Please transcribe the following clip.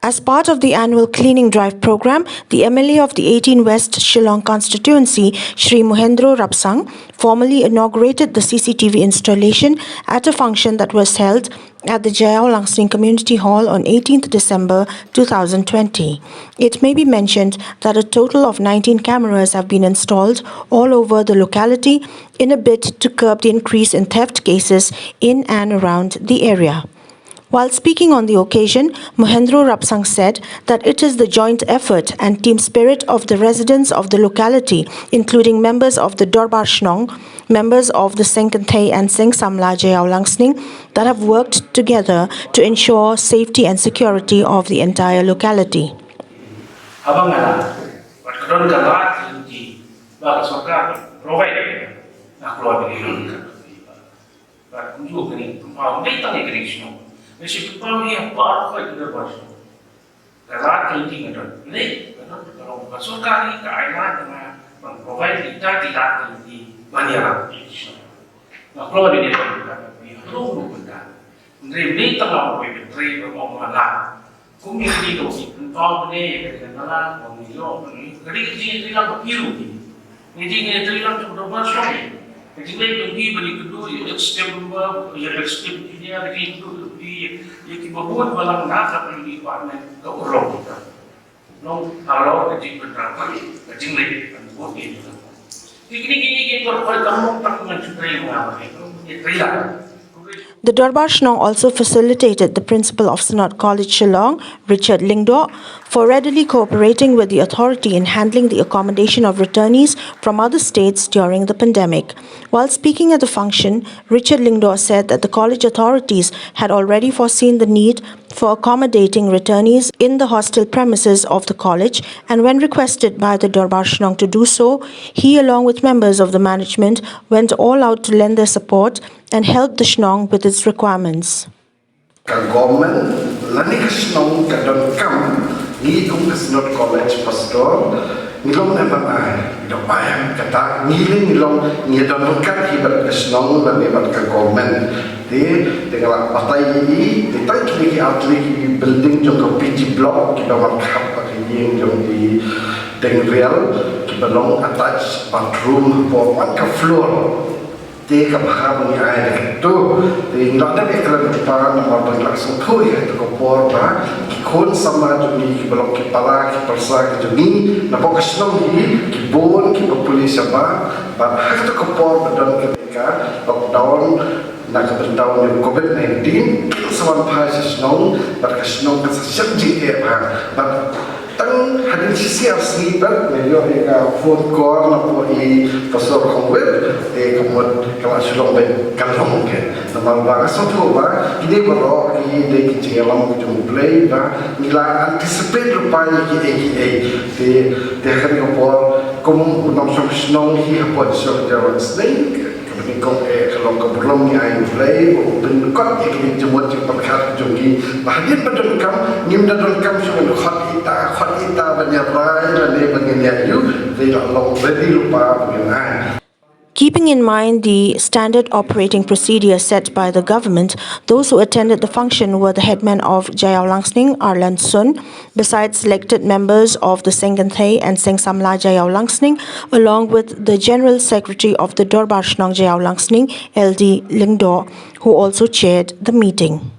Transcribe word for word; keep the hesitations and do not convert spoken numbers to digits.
As part of the annual cleaning drive program, the M L A of the eighteen West Shillong constituency, Shri Mohendro Rapsang, formally inaugurated the C C T V installation at a function that was held at the Jaiaw Langsning Community Hall on eighteenth December two thousand twenty. It may be mentioned that a total of nineteen cameras have been installed all over the locality in a bid to curb the increase in theft cases in and around the area. While speaking on the occasion, Mohendro Rapsang said that it is the joint effort and team spirit of the residents of the locality, including members of the Dorbar Shnong, members of the Seng Kynthei and Seng Samla Jaiaw Langsning, that have worked together to ensure safety and security of the entire locality. Haba nga la, wat ka don ka lad ka lynti ba ka sorkar ka provide, nga kloi ba ka lynti ka provide. Bad kumjuh kane, pynpaw, ym dei tang ïa kane ka shnong. Nga shu pynpaw ïa baroh ka Dorbar Shnong. Ka lad ka lynti nga don. Lei, ka don, ka long, ka sorkar hi ka ai lad na nga ban provide ïa kita ki lad ki lynti ban ïarap ïa ki shnong. Nga kloi ïa ka lynti ka provide, ha ruh ruh ka lynti. Hynrei ym dei tang nga uwei ban trei ban ong nga lad. Kum ïa kane ka pynpaw ne ïa kane ka lad, ong ïa ka lynti, ka dei ka jingïatreilang ka phi ruh hi. Ngi dei ngi trei lang jong ka Dorbar Shnong. Ka jingleh jong ngi ba ngi kynduh ïa executive member, ïa executive engineer, ngi kynduh ïa ki, ïa ki babun balang na ka Planning Department ka urlong kita. Long halor ka jingpynrap ka jingleh ka bun ngi. Ki kine ki ngi ki por koi kam long tang ngan shu trei nga ba ngi trei lang. The Dorbar Shnong also facilitated the Principal of Synod College Shillong, Richard Lyngdoh, for readily cooperating with the authority in handling the accommodation of returnees from other states during the pandemic. While speaking at the function, Richard Lyngdoh said that the college authorities had already foreseen the need for accommodating returnees in the hostel premises of the college, and when requested by the Dorbar Shnong to do so, he, along with members of the management, went all out to lend their support and help the shnong with its requirements. Ka government lane ka shnong ka donkam, ngi kum ka Synod College Pastor ngi long ne ban ai, da ai kata ngi le ngi long, ngi don ryngkat hi bad ka shnong lane bad ka government. Te te nga la batai ïa i, te tang kine ki ar tylli ki building jong ka P G block kiba markhap bad ka ïing jong i Deng Rial, kiba long attached bathroom hapoh, man ka floor. Te ka bha ba ngi ai da kato. Te ngi la dep ïa kren lypa namar ba ngi la sngewthuh ïa kato ka por ba ki khun samla jong ngi kiba long ki para ki pyrsa ki jong ngi napoh ka shnong hi ki bun kiba pule shabar. Bad ha kato ka por ba don kane ka lockdown na ka bynta jong covid nineteen, kin sa wan phai sha shnong bad ka shnong kan sa shem jingeh bha. Bad tang hadien shisha sngi pat nga ïoh ïa ka phone call napoh i Pastor Khongwit, te ka mut ka la shu long beit ka long ke. Namar ba nga sngewthuh ba kine baroh ki dei ki jingïalam ka jong U Blei ba ngi la anticipate lypa ïa kiei kiei. Te te ha kane ka por kum u nongshong shnong hi hapoh District Jaiaw Langsning, kaba nyngkong eh ka long ka burom ngi ai U Blei ba u pynkut ïa kine ki jingmut jingpyrkhat ka jong ngi. Ba hadien ba donkam ngim da donkam shuh ban khot ita khot ita ban ïa rai lane ban ngin ïa ïoh, te la long ready lypa ban ngin ai. Keeping in mind the standard operating procedure set by the government, those who attended the function were the headman of Jaiaw Langsning, Arlan Sun, besides selected members of the Seng Kynthei and Seng Samla Jaiaw Langsning, along with the General Secretary of the Dorbar Shnong Jaiaw Langsning, L D Lyngdoh, who also chaired the meeting.